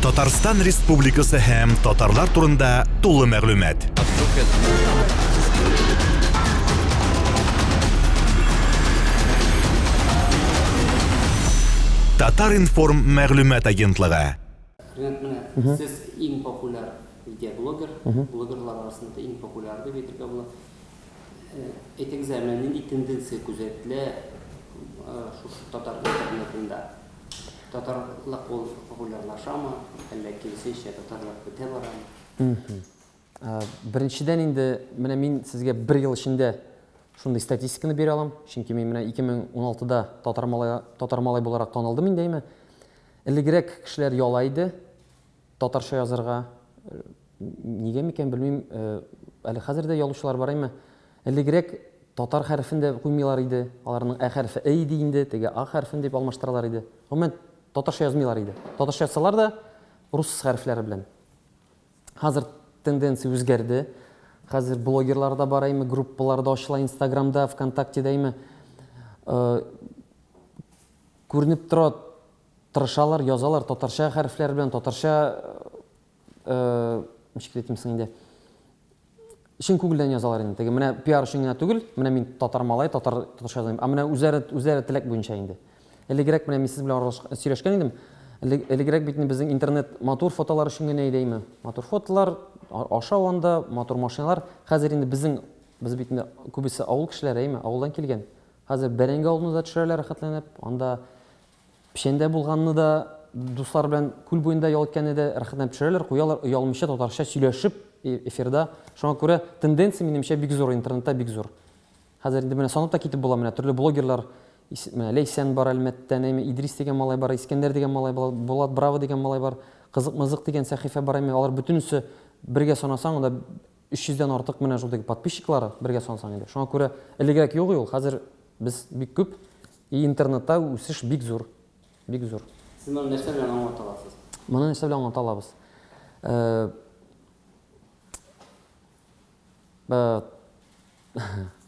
Татарстан Республикасы һәм татарлар турында тулы мәгълүмат. Татар-информ мәгълүмат агентлыгы. Ринат, менә сез иң популяр видеоблогер, блогерлар арасында иң популяр дип әйтергә була. Әйтегез әле, менә нинди тенденция күзәтелә шушы татар интернетында? Татарлык ул популярлашамы, әллә киресенчә, татарлык бетә барамы? Беренчедән инде, менә мин сезгә бер ел эчендә шундый статистиканы бирә алам, чөнки мин менә 2016-да татар малай, татар малай буларак танылдым инде, әйме. Элегрәк кешеләр яла иде татарча язарга. Нигә микән, белмим, әле хәзер дә ялучылар бар, әйме. Элегрәк татар хәрефен дә куймыйлар иде. Аларның ә хәрефе э иде инде, теге а хәрефен дип алмаштыралар иде. Гомумән, татарча язмыйлар иде. Татарча язсалар да, рус хәрефләре белән. Хәзер тенденция үзгәрде. Хәзер блогерлар да бар әйме, группалар да ачыла Инстаграмда, ВКонтактеда әйме. Э, күренеп тора, тырышалар, язалар татарча хәрефләр белән, татарча э, ничек әйтим соң инде? Чын күңелдән язалар инде. Теге менә пиар өчен генә түгел, менә мин татар малай, татар татарча язам. Ә менә үзләре үзләре теләк буенча инде. Элегрәк менә мин сез белән аралаш сөйләшкән идем. Элегрәк бит инде безнең интернет матур фотолар өчен генә иде, әйме. Матур фотолар, ашау анда, матур машиналар. Хәзер инде безнең без бит инде күбесе авыл кешеләре, әйме, авылдан килгән. Хәзер бәрәңге авылны да төшерәләр рәхәтләнеп. Анда Печәндә булганны да, дуслар белән күл буенда ял иткәнне дә рәхәтләнеп төшерәләр, куялар, оялмыйча татарча сөйләшеп эфирда. Шуңа күрә тенденция, минемчә, бик зур, интернетта бик зур. Хәзер инде менә санап та китеп була, менә төрле блогерлар, менә Ләйсән бар Әлмәттән, әйме, Идрис дигән малай бар, Искәндәр дигән малай бар, Булат Браво дигән малай бар, Кызык-мызык дигән сәхифә бар, әйме, алар бөтенесе бергә санасаң, анда 300 дән артык менә шул теге подписчиклары бергә санасаң инде. Шуңа күрә элегрәк юк ул, хәзер без бик күп. И интернетта үсеш бик зур. Бик зур. Сез моны нәрсә белән аңлата аласыз? Моны нәрсә белән аңлата алабыз?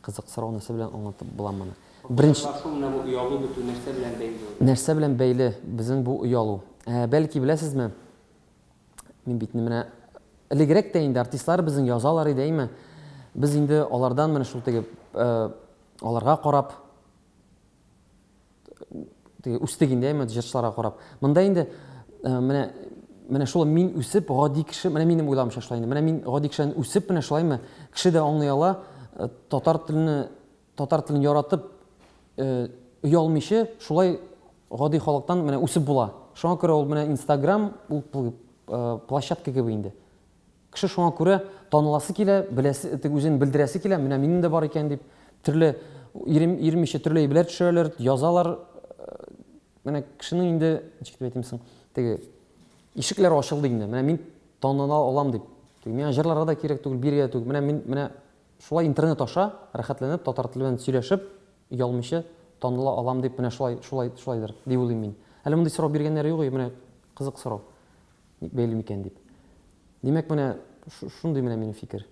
Кызык сорау, нәрсә белән аңлатып була моны? Беренче Шул менә бу оялу бетү нәрсә белән бәйле? Нәрсә белән бәйле безнең бу оялу? Бәлки беләсезме? Мин бит менә элегрәк тә инде артистлар безнең язалар иде, әйме? Без инде алардан менә шул теге аларга карап теге үстек инде, әйме, җырчыларга карап. Монда инде менә менә шул мин үсеп гади кеше, менә минем уйлавымча шулай инде. Менә мин гади кешедән үсеп менә шулаймы, кеше дә аңлый ала, татар телене татар телен яратып, оялмыйча шулай гади халыктан менә үсеп була. Шуңа күрә ул менә Инстаграм ул площадка кебек инде. Кеше шуңа күрә таныласы килә, беләсе, теге үзен белдерәсе килә, менә минем дә бар икән дип, төрле ирмичә төрле әйберләр төшерәләр, язалар. Менә кешенең инде, ничек дип әйтим соң, теге ишекләр ачылды инде. Менә мин таныла алам дип. Теге миңа җырларга да кирәк түгел, бирергә дә түгел. Менә мин менә шулай интернет аша рәхәтләнеп татар теле белән сөйләшеп, оялмыйча таныла алам дип менә шулай, шулай, шулайдыр дип уйлыйм мин. Әле мондый сорау биргәннәре юк, менә кызык сорау. Ник бәйле микән дип. Димәк, менә шундый менә минем фикер.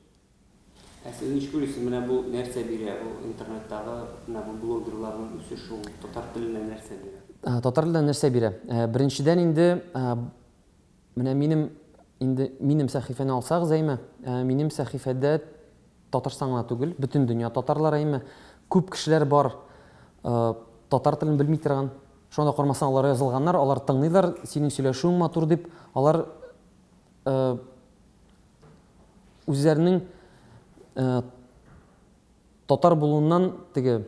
Ә сез ничек уйлыйсыз, менә бу нәрсә бирә, бу интернеттагы менә бу блогерларның үсеше ул татар теленә нәрсә бирә? Татар теленә нәрсә бирә? Беренчедән инде, менә минем инде минем сәхифәне алсагыз, әйме, минем сәхифәдә Татарстан гына түгел, бөтен дөнья татарлары, әйме, күп кешеләр бар, татар телен белми торган. Шуңа да карамастан, алар язылганнар, алар тыңлыйлар, синең сөйләшүең матур дип, алар үзләренең татар булуыннан теге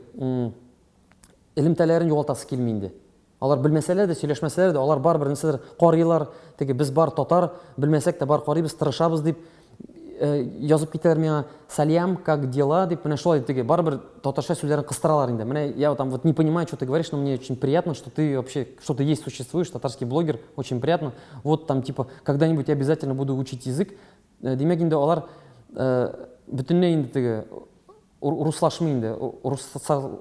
элемтәләрен югалтасы килми инде. Алар белмәсәләр дә, сөйләшмәсәләр дә, алар барыбер нәрсәдер карыйлар, теге без бар татар, белмәсәк тә бар карыйбыз, тырышабыз дип э, язып китәләр миңа, Салям, как дела дип, менә шулай теге барыбер татарча сүзләрен кыстыралар инде. Менә я там вот не понимаю, что ты говоришь, но мне очень приятно, что ты вообще, что ты есть, существуешь, татарский блогер, очень приятно. Вот там типа когда-нибудь я обязательно буду учить язык. Э, димәк инде алар э, бөтенләй инде теге руслашмый инде.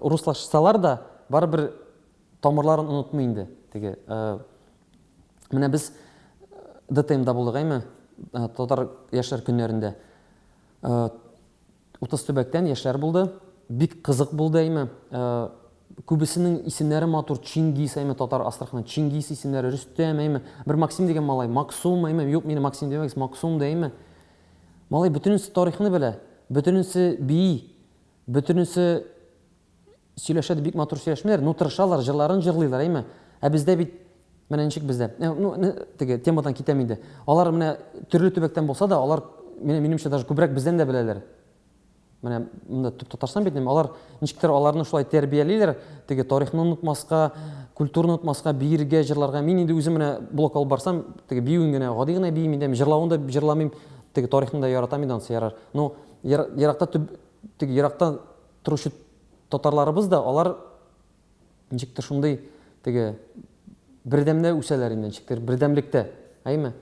Руслашсалар да, барыбер Тамырларын онытмый инде теге. Менә без ДТМда булдык, әйме? Татар яшьләр көннәрендә. 30 төбәктән яшьләр булды. Бик кызык булды, әйме? күбесенең исемнәре матур, Чингиз, әйме, татар Астраханнан, Чингиз исемнәре, Рөстәм, әйме, бер Максим дигән малай, Максум, әйме, юк, мине Максим димәгез, Максум да, әйме. Малай бөтенесе тарихны белә, бөтенесе бии, бөтенесе сөйләшә дә бик матур сөйләшмиләр, ну тырышалар, җырларын җырлыйлар, әйме. Ә бездә бит менә ничек бездә. Э, ну, теге темадан китәм инде. Алар менә төрле төбәктән булса да, алар минемчә даже күбрәк бездән дә беләләр. Менә монда төп Татарстан бит, алар ничектер аларны шулай тәрбиялиләр, теге тарихны онытмаска, культураны онытмаска, биергә, җырларга. Мин инде үзем менә блог алып барсам, теге биюен генә гади генә биим инде, җырлавын да җырламыйм, теге тарихны да яратам инде анысы ярар. Но еракта төп теге еракта торучы татарларыбыз да алар ничектер шундый теге бердәмдә үсәләр инде, ничектер бердәмлектә, әйме?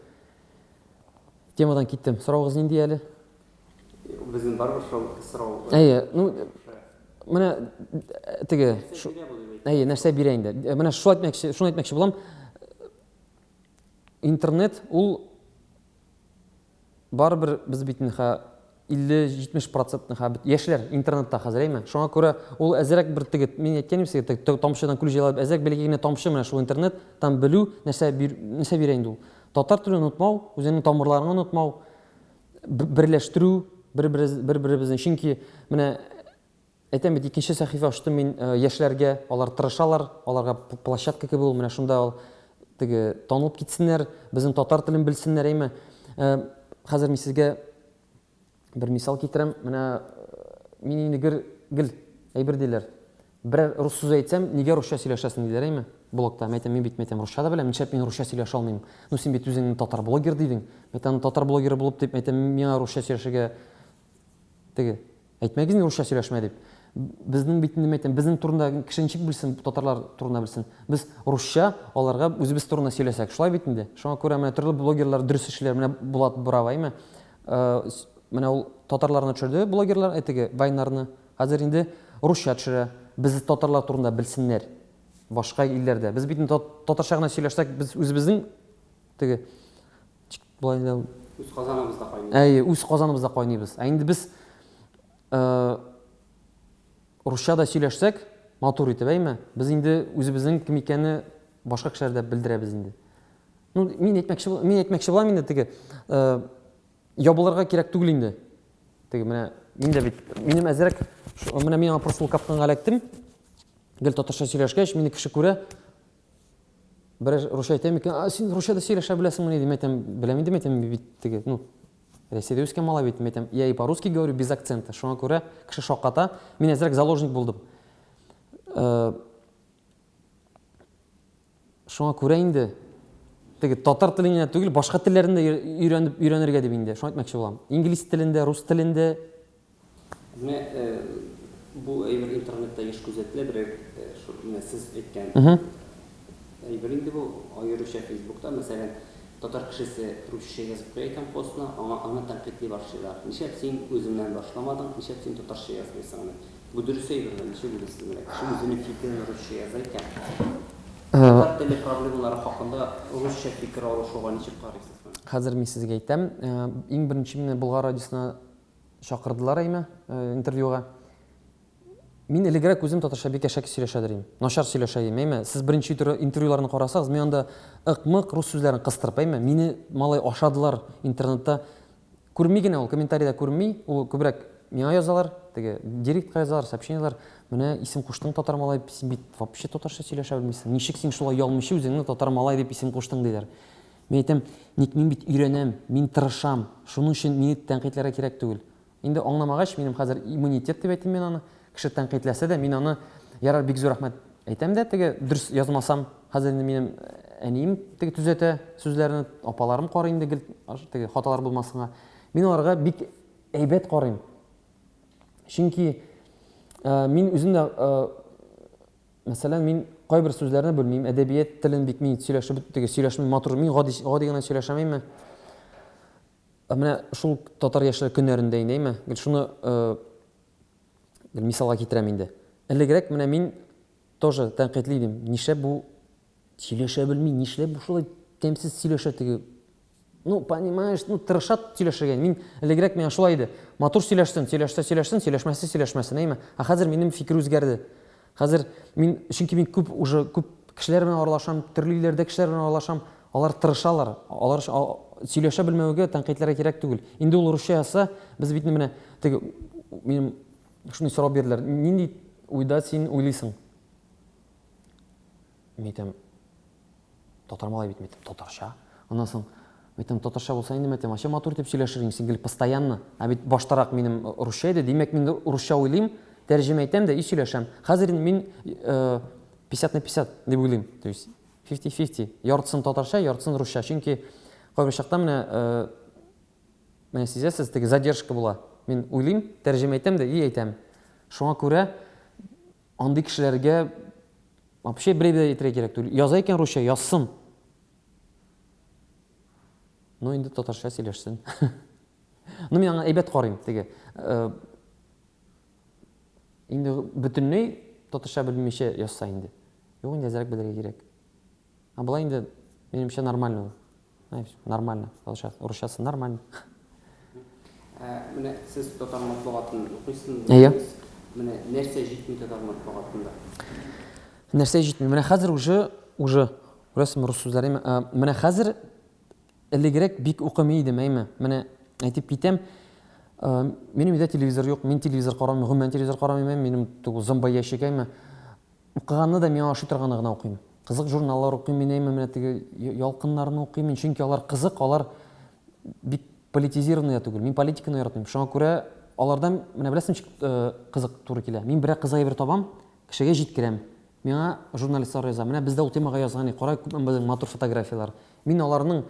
Темадан киттем. Соравыгыз нинди әле? Безнең барыбер шул сорау. Әйе, ну менә теге Әйе, нәрсә бирә инде. Менә шул әйтмәкче, шуны әйтмәкче булам. Интернет ул барыбер без бит инде 50-70 процентны ха яшьләр интернетта хәзер, әйме? Шуңа күрә ул әзрәк бер теге, мин әйткән идем сезгә, теге тамчыдан күл җыела, әзрәк бәләкәй генә тамчы менә шул интернеттан белү нәрсә бир, нәрсә бирә инде ул. Татар телен онытмау, үзеңнең тамырларыңны онытмау, берләштерү бер-беребезне. Чөнки менә әйтәм бит, икенче сәхифә ачтым мин э, яшьләргә, алар тырышалар, аларга площадка кебек ул, менә шунда ул теге танылып китсеннәр, безнең татар телен белсеннәр, әйме. Э, хәзер мин сезгә бер мисал китерәм. Менә э, мин инде гел, гел әйбер диләр. Берәр рус сүзе әйтсәм, нигә русча сөйләшәсең диләр, әйме? Блогта. Мин әйтәм, мин бит, мин әйтәм, русча да беләм, нишләп мин русча сөйләшә алмыйм? Ну, син бит үзеңне татар блогер дидең. Мин әйтәм, татар блогеры булып дип, әйтәм, миңа русча сөйләшергә теге әйтмәгез инде русча сөйләшмә дип. Безнең бит инде, мин әйтәм, безнең турында кеше ничек белсен, татарлар турында белсен. Без русча аларга үзебез турында сөйләсәк, шулай бит инде. Шуңа күрә менә төрле блогерлар дөрес эшлиләр. Менә Булат Браво, әйме? Э, менә ул татарларны төшерде, блогерлар, теге вайннарны. Хәзер инде русча төшерә. Без татарлар турында белсеннәр. Башка илләрдә. Без бит инде татарча гына сөйләшсәк, без үзебезнең теге болай инде үз казаныбызда кайныйбыз. Әйе, үз казаныбызда кайныйбыз. Ә инде без э, русча да сөйләшсәк, матур итеп, әйме? Без инде үзебезнең кем икәнне башка кешеләргә дә белдерәбез инде. Ну, мин әйтмәкче, мин әйтмәкче булам инде теге, э, ябылырга кирәк түгел инде. Теге менә мин дә бит, минем әзрәк, менә мин аңа просто ул капканга эләктем. Гел татарча сөйләшкәч, мине кеше күрә, берәр русча әйтәм икән, а син русча да сөйләшә беләсеңмени дим, әйтәм, беләм инде, әйтәм, бит теге, ну, Россиядә үскән малай бит, әйтәм, я и по-русски говорю без акцента. Шуңа күрә кеше шакката, мин әзрәк заложник булдым. Э, шуңа күрә инде теге татар телен генә түгел, башка телләрне дә өйрәнеп өйрәнергә дип инде, шуны әйтмәкче булам. Инглиз телендә, рус телендә. Менә э, бу әйбер интернетта еш күзәтелә, берәр э, шул менә сез әйткән әйбер инде бу, аеруча Фейсбукта, мәсәлән, татар кешесе русча язып куя икән постны, аңа аны тәнкыйтьли башлыйлар. Нишләп син үзеңнән башламадың, нишләп син татарча язмыйсың дип. Бу дөрес әйберме, ничек уйлыйсыз менә? Кеше үзенең фикерен русча яза икән. Татар теле проблемалары хакында русча фикер алышуга ничек карыйсыз менә? Хәзер мин сезгә әйтәм. Иң беренче мине Болгар радиосына чакырдылар әйме, интервьюга. Мин элегрәк үзем татарча бик әшәке сөйләшәдер идем. Начар сөйләшә идем, әйме. Сез беренче интервьюларны карасагыз, мин анда ык-мык рус сүзләрен кыстырып, әйме. Мине малай ашадылар интернетта. Күрми генә ул, комментарийда күрми, ул күбрәк миңа язалар, теге директка язалар, сообщениелар. Менә исем куштың татар малай, син бит вообще татарча сөйләшә белмисең. Ничек син шулай ялмыйча үзеңне татар малай дип исем куштың диләр. Мин әйтәм, ник мин бит өйрәнәм, мин тырышам, шуның өчен мине тәнкыйтьләргә кирәк түгел. Инде аңламагач, минем хәзер иммунитет дип әйтим мин аны. Кеше тәнкыйтьләсә дә, мин аны ярар бик зур рәхмәт әйтәм дә, теге дөрес язмасам, хәзер инде минем әнием теге төзәтә сүзләрне, апаларым карый инде гел теге хаталар булмасынга. Мин аларга бик әйбәт карыйм. Чөнки мин үзем дә Мәсәлән, мин кайбер сүзләрне белмим, әдәбият телен бик мин сөйләшеп теге сөйләшмим матур, мин гади гади генә сөйләшәмме? Ә менә шул татар яшьләр көннәрендә инде, әйме? Гел шуны гел мисалга китерәм инде. Элегрәк менә мин тоже тәнкыйтьли идем. Нишләп бу сөйләшә белми, нишләп бу шулай тәмсез сөйләшә теге. Ну, понимаешь, ну, тырыша сөйләшергә. Мин элегрәк миңа шулай иде. Матур сөйләшсен, сөйләшсә сөйләшсен, сөйләшмәсә сөйләшмәсен, әйме? Ә хәзер минем фикер үзгәрде. Хәзер мин, чөнки мин күп уже күп кешеләр белән аралашам, төрле илләрдә кешеләр белән аралашам, алар тырышалар. Алар сөйләшә белмәүгә тәнкыйтьләргә кирәк түгел. Инде ул русча язса, без бит менә теге минем шундый сорау бирделәр. Нинди уйда син уйлыйсың? Мин әйтәм, татар малай бит, мин әйтәм, татарча. Аннан соң, мин әйтәм, татарча булса инде, мин әйтәм, вообще матур итеп сөйләшер идең, син гел постоянно. Ә бит баштарак минем русча иде, димәк, мин русча уйлыйм, тәрҗемә итәм дә и сөйләшәм. Хәзер инде мин 50 на 50 дип уйлыйм. То есть 50-50. Яртысын татарча, яртысын русча. Чөнки кайбер чакта менә менә сизәсез, теге задержка була. Мин уйлыйм, тәрҗемә итәм дә и әйтәм. Шуңа күрә андый кешеләргә Вообще берәй дә әйтергә кирәк түгел. Яза икән русча, язсын. Ну, инде татарча сөйләшсен. Ну, мин аңа әйбәт карыйм, теге. Э, инде бөтенләй татарча белмичә язса инде. Юк, инде әзрәк белергә кирәк. Ә болай инде, минемчә, нормально ул. Нормально. Русчасы нормально. Ә, менә сез татар матбугатын укыйсыз. Әйе. Менә нәрсә җитми татар матбугатында? Нәрсә җитми? Менә хәзер уже, уже, күрәсезме, рус сүзләре, менә хәзер элегрәк бик укымый идем, әйме. Менә әйтеп китәм, минем өйдә телевизор юк, мин телевизор карамыйм, гомумән телевизор карамыйм, минем зомба ящик, әйме. Укыганны да миңа ошый торганны гына укыйм. Кызык журналлар укыйм мин, әйме, менә теге Ялкыннарны укыйм мин, чөнки алар кызык, алар бик политизированный да түгел. Мин политиканы яратмыйм. Шуңа күрә алардан, менә беләсең ничек э, кызык туры килә. Мин берәр кызык әйбер табам, кешегә җиткерәм. Миңа журналистлар яза. Менә бездә ул темага язган, кара күпме безнең матур фотографияләр. Мин аларның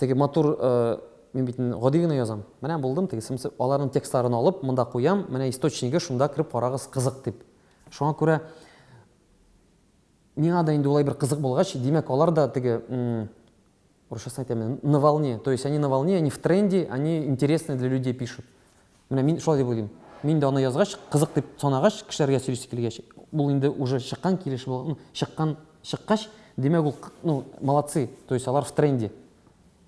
теге матур э, мин бит гади генә язам. Менә булдым, теге сымсы, аларның текстларын алып, монда куям, менә источнигы шунда кереп карагыз, кызык дип. Шуңа күрә миңа да инде улай бер кызык булгач, димәк, алар да теге, русчасын әйтәм, на волне. То есть они на волне, они в тренде, они интересные для людей пишут. Менә мин шулай дип уйлыйм. Мин дә аны язгач, кызык дип санагач, кешеләргә сөйлисе килгәч, ул инде уже чыккан килеш була, чыккан, чыккач, димәк, ул, ну, молодцы, то есть алар в тренде.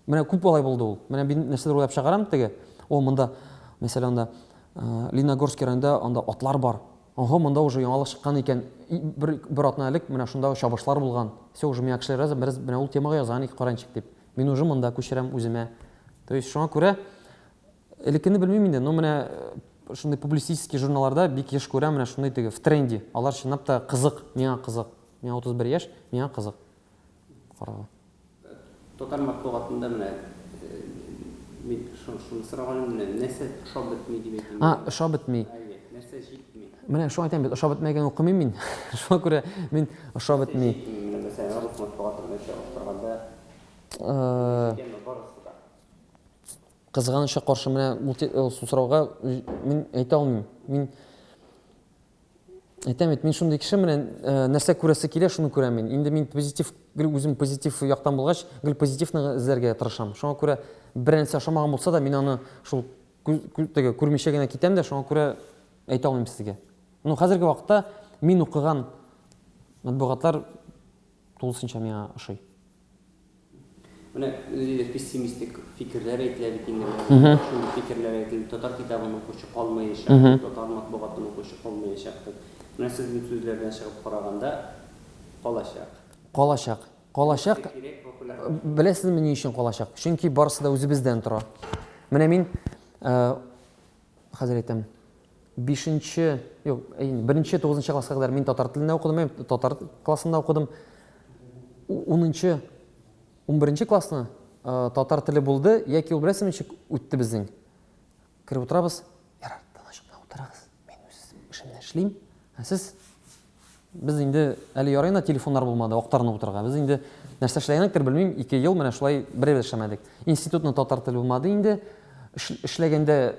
Менә күп алай булды ул. Менә мин нәрсәдер уйлап чыгарам теге. О, монда, мәсәлән, анда Лениногорский районында анда атлар бар. Ого, монда уже яңалык чыккан икән. Бер, бер атна элек менә шунда чабышлар булган. Все, уже миңа кешеләр яза, без менә ул темага язган икән, каранчик дип. Мин уже монда күчерәм үземә. То есть шуңа күрә элеккене белмим инде, но менә шундый публицистический журналларда бик еш күрәм менә шундый теге в тренде. Алар чынлап та кызык, миңа кызык. Миңа 31 яшь, миңа кызык. Карарга. Татар матбугатында менә мин шуны сораган идем, менә нәрсә ошап бетми дип әйтим. А, ошап бетми. Әйе, нәрсә җитми. Менә шуны әйтәм бит, ошап бетмәгән укымыйм мин. Шуңа күрә мин ошап бетми. Менә мәсәлән, рус матбугаты белән чагыштырганда, җитәме барысы да? Кызганычка каршы, менә бу сорауга мин әйтә алмыйм. Мин Әйтәм бит, мин шундый кеше, менә э, нәрсә күрәсе килә, шуны күрәм мин. Инде мин позитив, гел үзем позитив яктан булгач, гел позитивны эзләргә тырышам. Шуңа күрә бер нәрсә ошамаган булса да, мин аны шул теге күрмичә генә китәм дә, шуңа күрә әйтә алмыйм сезгә. Ну, хәзерге вакытта мин укыган матбугатлар тулысынча миңа ошый. Менә ниндидер пессимистик фикерләр әйтелә бит инде. Шундый фикерләр әйтелде, татар китабын укучы калмаячак, татар матбугатын укучы калмаячак дип. Менә сезнең сүзләрдән чыгып караганда, калачак. Калачак. Калачак. Беләсезме, ни өчен калачак? Чөнки барысы да үзебездән тора. Менә мин хәзер әйтәм, бишенче, юк, беренче, тугызынчы класска кадәр мин татар телендә укыдым, мин татар классында укыдым. Унынчы, унберенче классны э, татар теле булды, яки ул беләсезме ничек үтте безнең? Кереп утырабыз, ярар, тыныч кына утырыгыз, мин үз эшемне эшлим, ә сез Без инде әле ярый гына телефоннар булмады, актарынып утырырга. Без инде нәрсә эшләгәнлектер белмим, ике ел менә шулай берәү дә эшләмәдек. Институтның татар теле булмады инде. Эшләгәндә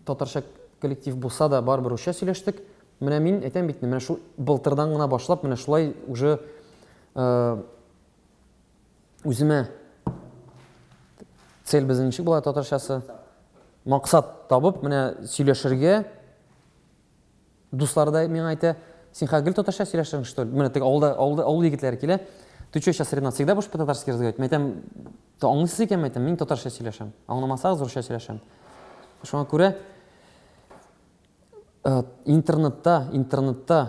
татарча коллектив булса да, барыбер русча сөйләштек. Менә мин әйтәм бит, менә шул былтырдан гына башлап, менә шулай уже э, үземә цель безнең ничек була татарчасы? Максат табып, менә сөйләшергә Дуслары да миңа әйтә, син хәзер гел татарча сөйләшәсең, что ли? Менә теге авылда, авылда, авыл егетләре килә. Ты что, сейчас, Ренат, всегда будешь по-татарски разговаривать? Мин әйтәм, аңлыйсыз икән, мин әйтәм, мин татарча сөйләшәм. Аңламасагыз, русча сөйләшәм. Шуңа күрә э, интернетта, интернетта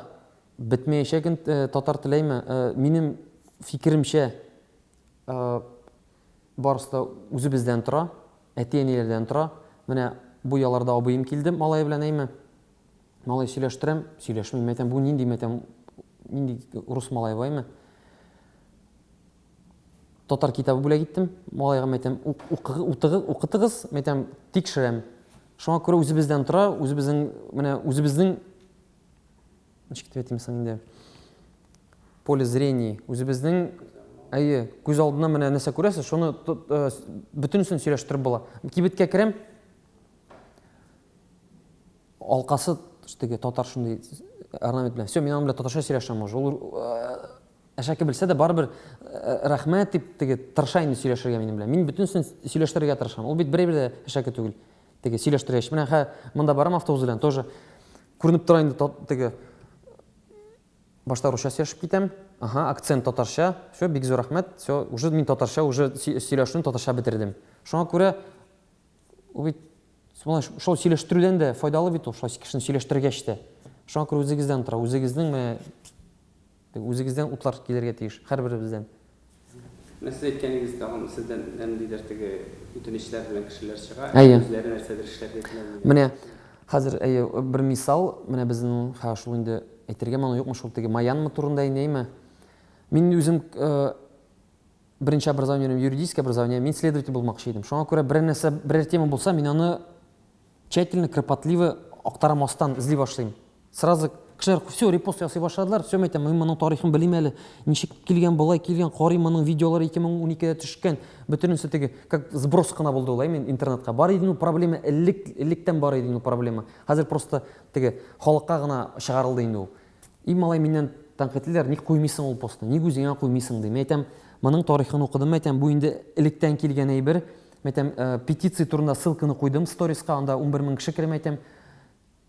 Бетмәячәген татар теләйме? Минем фикеремчә, барысы да үзебездән тора, әти-әниләрдән тора. Менә бу ялларда абыем килде малае белән, әйме. Малай сөйләштерәм, сөйләшмим, әйтәм, бу нинди, әйтәм, нинди рус малае бу, әйме. Татар китабы бүләк иттем, малайга әйтәм, укытыгыз, әйтәм, тикшерәм. Шуңа күрә үзебездән тора, үзебезнең, менә үзебезнең ничек дип әйтим соң инде, поле зрения, үзебезнең, әйе, күз алдына менә нәрсә күрәсез, шуны э, бөтенесен сөйләштереп була. Кибеткә керәм, алкасы теге татар шундый орнамент белән. Все, мин аның белән татарча сөйләшәм уже. Ул э, әшәке белсә дә барыбер э, рәхмәт дип теге тырыша инде сөйләшергә минем белән. Мин бөтенесен сөйләштерергә тырышам. Ул бит берәй дә әшәке түгел. Теге сөйләштергәч. Менә хә монда барам автобус белән тоже күренеп тора инде теге башта русча сөйләшеп китәм. Ага, акцент татарча. Все, бик зур рәхмәт. Все, уже мин татарча уже сөйләшүне татарча бетердем. Шуңа күрә ул бит шулай шул сөйләштерүдән дә файдалы бит ул, шулай кешене сөйләштергәч тә. Шуңа күрә үзегездән тора, үзегезнең менә үзегездән утлар килергә тиеш, һәрберебездән. Менә сез әйткәнегез тагын сездән ниндидер теге үтенечләр белән кешеләр чыга, Әйе. үзләре нәрсәдер эшләргә теләмиләр. Менә хәзер әйе, бер мисал, менә безнең ха шул инде әйтергәме аны юкмы, шул теге Маянма турында инде, әйме. Мин үзем э, беренче образованием юридическое образование, мин следователь булмакчы идем. Шуңа күрә берәр нәрсә, берәр тема булса, мин аны тщательно, кропотливо актарам астан, эзли башлыйм. Сразу кешеләр все репост ясый башладылар, все, әйтәм, мин моның тарихын белим әле. Ничек килгән, болай килгән, карыйм моның видеолары 2012-дә төшкән. Бөтенесе теге, как сброс кына булды ул, әйме, интернетка. Бар иде ул проблема, элек, электән бар иде ул проблема. Хәзер просто теге халыкка гына чыгарылды инде ул. И малай миннән тәнкыйтьлиләр, ник куймыйсың ул постны, ник үзеңә куймыйсың ди. Мин әйтәм, моның тарихын укыдым, әйтәм, бу инде электән килгән әйбер. Мин әйтәм, э, петиция турында ссылканы куйдым сториска, анда 11 мең кеше керә, мин әйтәм,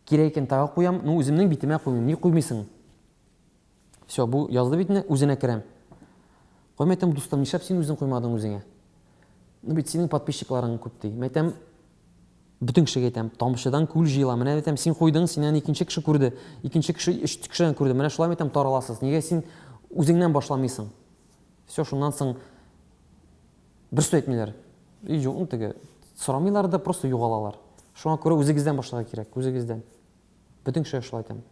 кирәк икән тагы куям, ну үземнең битемә куймыйм, ник куймыйсың? Все, бу язды бит инде, үзенә керәм. Куйм әйтәм, дустым, нишләп син үзең куймадың үзеңә? Ну бит синең подписчикларың күп ди. Мин әйтәм, Бөтен кешегә әйтәм, тамчыдан күл җыела. Менә әйтәм, син куйдың, синнән икенче кеше күрде, икенче кеше өч кешедән күрде. Менә шулай әйтәм, тараласыз. Нигә син үзеңнән башламыйсың? Все, шуннан соң бер сүз әйтмиләр. И юк, ну теге сорамыйлар да, просто югалалар. Шуңа күрә үзегездән башларга кирәк, үзегездән. Бөтен кешегә шулай әйтәм.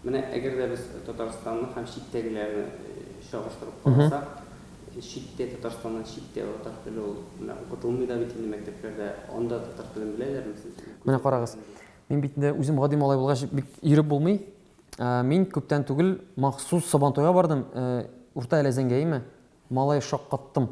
Менә әгәр дә без Татарстанны һәм читтәгеләрне чагыштырып карасак, читтә, Татарстаннан читтә татар теле ул менә укытылмый да бит инде мәктәпләрдә. Анда татар телен беләләрме сез? Менә карагыз, мин бит инде үзем гади малай булгач, бик йөреп булмый. Мин күптән түгел махсус Сабантуйга бардым, Урта Әләзәнгә, әйеме? Малай, шаккаттым.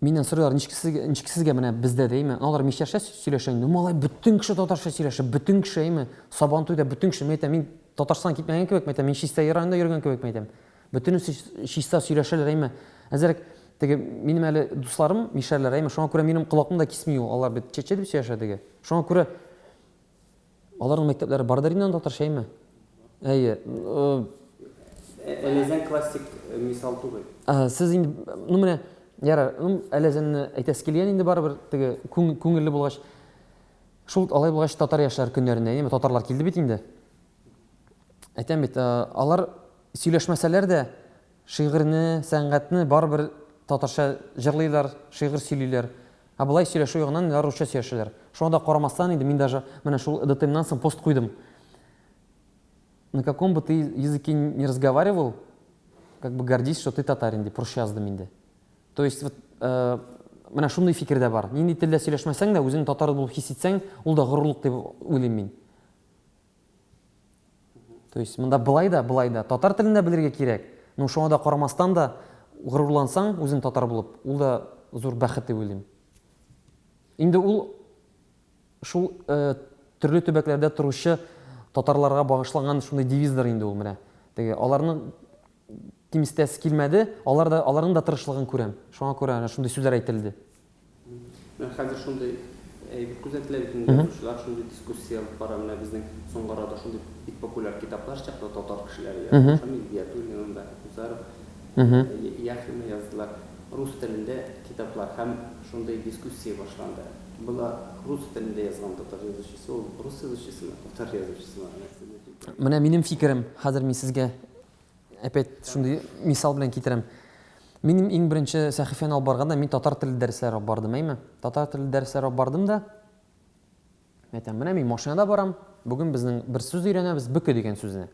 Миннән сорыйлар, ничек сезгә, ничек сезгә менә бездә дә, әйме? Алар мишәрчә сөйләшә инде. Малай, бөтен кеше татарча сөйләшә, бөтен кеше, әйме? Сабантуйда бөтен кеше, мин әйтәм, мин Татарстаннан китмәгән кебек, мин әйтәм, мин Чистай районында йөргән кебек, мин әйтәм. Бөтенесе чиста сөйләшәләр, әйме? Әзерәк теге минем әле дусларым мишәрләр, әйме? Шуңа күрә минем колакны да кисми ул, алар бит чәчә дип сөйләшә теге. Шуңа күрә Аларның мәктәпләре бардыр инде анда татарча, әйме? Әйе. Әләзән классик мисал түгел. Сез инде, ну менә, ярар, ну Әләзәнне әйтәсе килгән инде барыбер, теге күңелле булгач. Шул алай булгач татар яшьләр көннәренә, әйеме, татарлар килде бит инде. Әйтәм бит, алар сөйләшмәсәләр дә, шигырьне, сәнгатьне барыбер татарча җырлыйлар, шигырь сөйлиләр. Ә болай сөйләшү ягыннан алар русча сөйләшәләр. Шуңа да карамастан инде мин даже менә шул ДТМнан соң пост куйдым. На каком бы ты языке не разговаривал, как бы гордись, что ты татарин дип русча яздым инде. То есть вот э, менә шундый фикер дә бар. Нинди телдә сөйләшмәсәң дә, үзеңне татар булып хис итсәң, ул да горурлык дип уйлыйм мин. То есть монда былай да, былай да. Татар телен дә белергә кирәк. Но шуңа да карамастан да горурлансаң, үзең татар булып, ул да зур бәхет дип уйлыйм. Инде ул шул э, төрле төбәкләрдә торучы татарларга багышланган шундый девиздыр инде ул менә. Теге аларны кимсетәсе килмәде, алар да аларның да тырышлыгын күрәм. Шуңа күрә әнә шундый сүзләр әйтелде. Менә хәзер шундый әйбер күзәтелә бит инде, язучылар шундый дискуссия алып бара. Менә безнең соңгы арада шундый бик популяр китаплар чыкты, татар кешеләре язган. Шамил Гиятуллин, Бәхет Гусаров, Яхина яздылар. Рус телендә китаплар һәм шундый дискуссия башланды. Була рус телендә язган татар язучысы, ул рус язучысымы, татар язучысымы? Менә сезнең фикер. Менә минем фикерем, хәзер мин сезгә опять шундый мисал белән китерәм. Минем иң беренче сәхифәне алып барганда мин татар теле дәресләре алып бардым, әйме? Татар теле дәресләре алып бардым да, әйтәм, менә мин машинада барам, бүген безнең бер сүз өйрәнәбез, бөке дигән сүзне.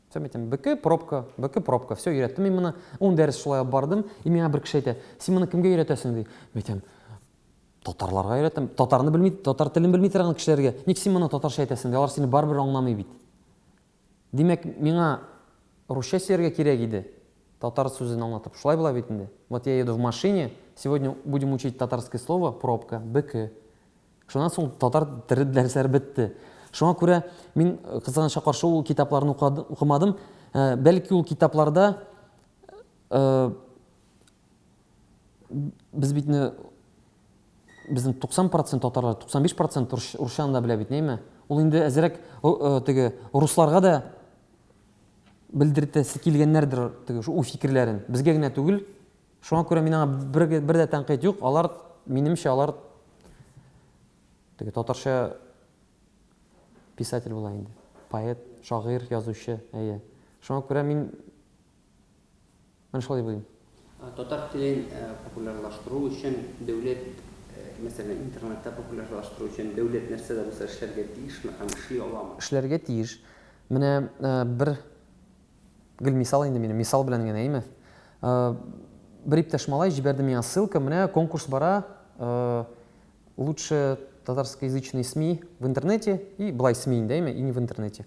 Все, мин әйтәм, бөке, пробка, бөке, пробка. Все, өйрәттем мин моны. Ун дәрес шулай алып бардым. И миңа бер кеше әйтә, син моны кемгә өйрәтәсең, ди. Мин әйтәм, татарларга өйрәтәм. Татарны белми, татар телен белми торган кешеләргә. Ник син моны татарча әйтәсең, ди. Алар сине барыбер аңламый бит. Димәк, миңа русча сөйләргә кирәк иде. Татар сүзен аңлатып. Шулай була бит инде. Вот я еду в машине, сегодня будем учить татарское слово пробка, бөке. Шуннан соң татар теле дәресләре бетте. Шуңа күрә мин, кызганычка каршы, ул китапларны укымадым. Бәлки ул китапларда без бит безнең 90 процент татарлар, 95 процент русчаны да белә бит, нәйме? Ул инде әзрәк теге русларга да белдертәсе килгәннәрдер теге ул фикерләрен. Безгә генә түгел. Шуңа күрә мин аңа бер, бер дә тәнкыйть юк. Алар, минемчә, алар теге татарча писатель була инде. Поэт, шагыйрь, язучы, әйе. Шуңа күрә мин менә шулай дип уйлыйм. Татар телен популярлаштыру өчен дәүләт, мәсәлән, интернетта популярлаштыру өчен дәүләт нәрсә дә булса эшләргә тиешме һәм эшли аламы? Эшләргә тиеш. Менә бер Гел мисал инде минем, мисал белән генә, әйме? Бер иптәш малай җибәрде миңа ссылка, менә конкурс бара, лучшие татарскоязычные СМИ в интернете, и былай СМИ инде, әйме, и не в интернете.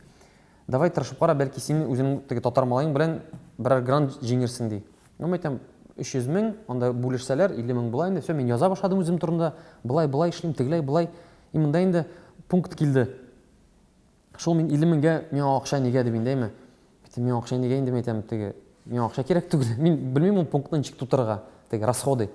Давай тырышып кара, бәлки син үзеңнең теге татар малаең белән берәр грант җиңерсең, ди. Ну, мин әйтәм, 300 мең, анда бүлешсәләр, 50 мең була инде, все, мин яза башладым үзем турында, былай, былай эшлим, тегеләй, былай. И монда инде пункт килде. Шул мин 50 меңгә миңа акча нигә дип инде, әйме? Әйтәм, миңа акча нигә инде, әйтәм, теге, миңа акча кирәк түгел. Мин белмим ул пунктны ничек тутырырга, теге расходы.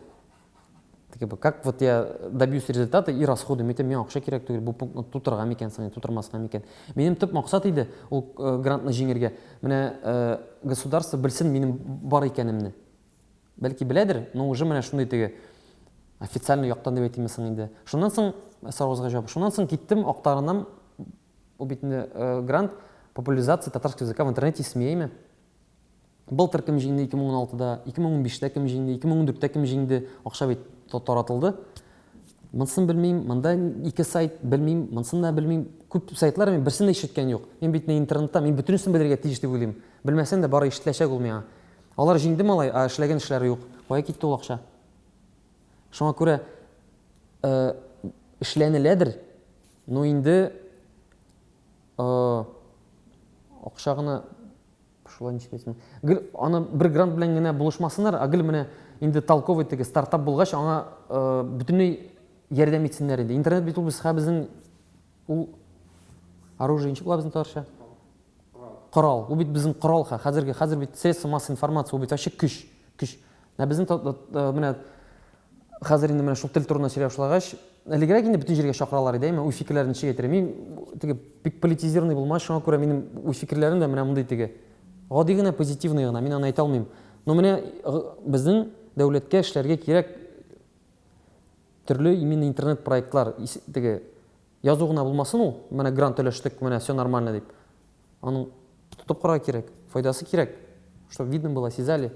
Теге, как вот я добьюсь результата и расходы. Мин әйтәм, миңа акча кирәк түгел, бу пунктны тутырырга микән соң, тутырмаска микән. Минем төп максат иде ул э, грантны җиңергә. Менә э, государство белсен минем бар икәнемне. Бәлки беләдер, но уже менә шундый теге официальный яктан дип әйтимме соң инде. Шуннан соң соравыгызга җавап. Шуннан соң киттем, актарынам, ул бит инде э, грант популяризация татарского языка в интернете СМИ-әйме. Былтыр кем җиңде 2016-да, 2015-тә кем җиңде, 2014-тә кем җиңде, акча бит таратылды. Монысын белмим, монда ике сайт белмим, монысын да белмим. Күп сайтлар мин берсен дә ишеткән юк. Мин бит интернетта, мин бөтенесен белергә тиеш дип уйлыйм. Белмәсәм дә бары ишетеләчәк ул миңа. Алар җиңде малай, ә эшләгән эшләре юк. Кая китте ул акча? Шуңа күрә э, эшләнеләдер, но инде э, акча гына шулай ничек әйтсәм. Гел аны бер грант белән генә булышмасыннар, ә гел менә инде толковый теге стартап булгач, аңа э, бөтенләй ярдәм итсеннәр инде. Интернет бит ул без хәзер безнең ул оружие ничек була безнең татарча? Корал. Ул бит безнең корал ха. Хәзерге хәзер бит средства массовой информации, ул бит вообще көч. Көч. Менә безнең менә хәзер инде менә шул тел турында сөйләп башлагач, элегрәк инде бөтен җиргә чакыралар иде, әмма уй-фикерләрен ничек әйтергә? Мин теге бик политизированный булмагач, шуңа күрә минем уй-фикерләрем дә менә мондый теге гади генә, позитивный гына, мин аны әйтә алмыйм. Но менә безнең дәүләткә эшләргә кирәк төрле именно интернет проектлар, теге Язу гына булмасын ул, менә грант өләштек, менә все нормально дип. Аның тотып карарга кирәк, файдасы кирәк, чтобы видно было, осязали.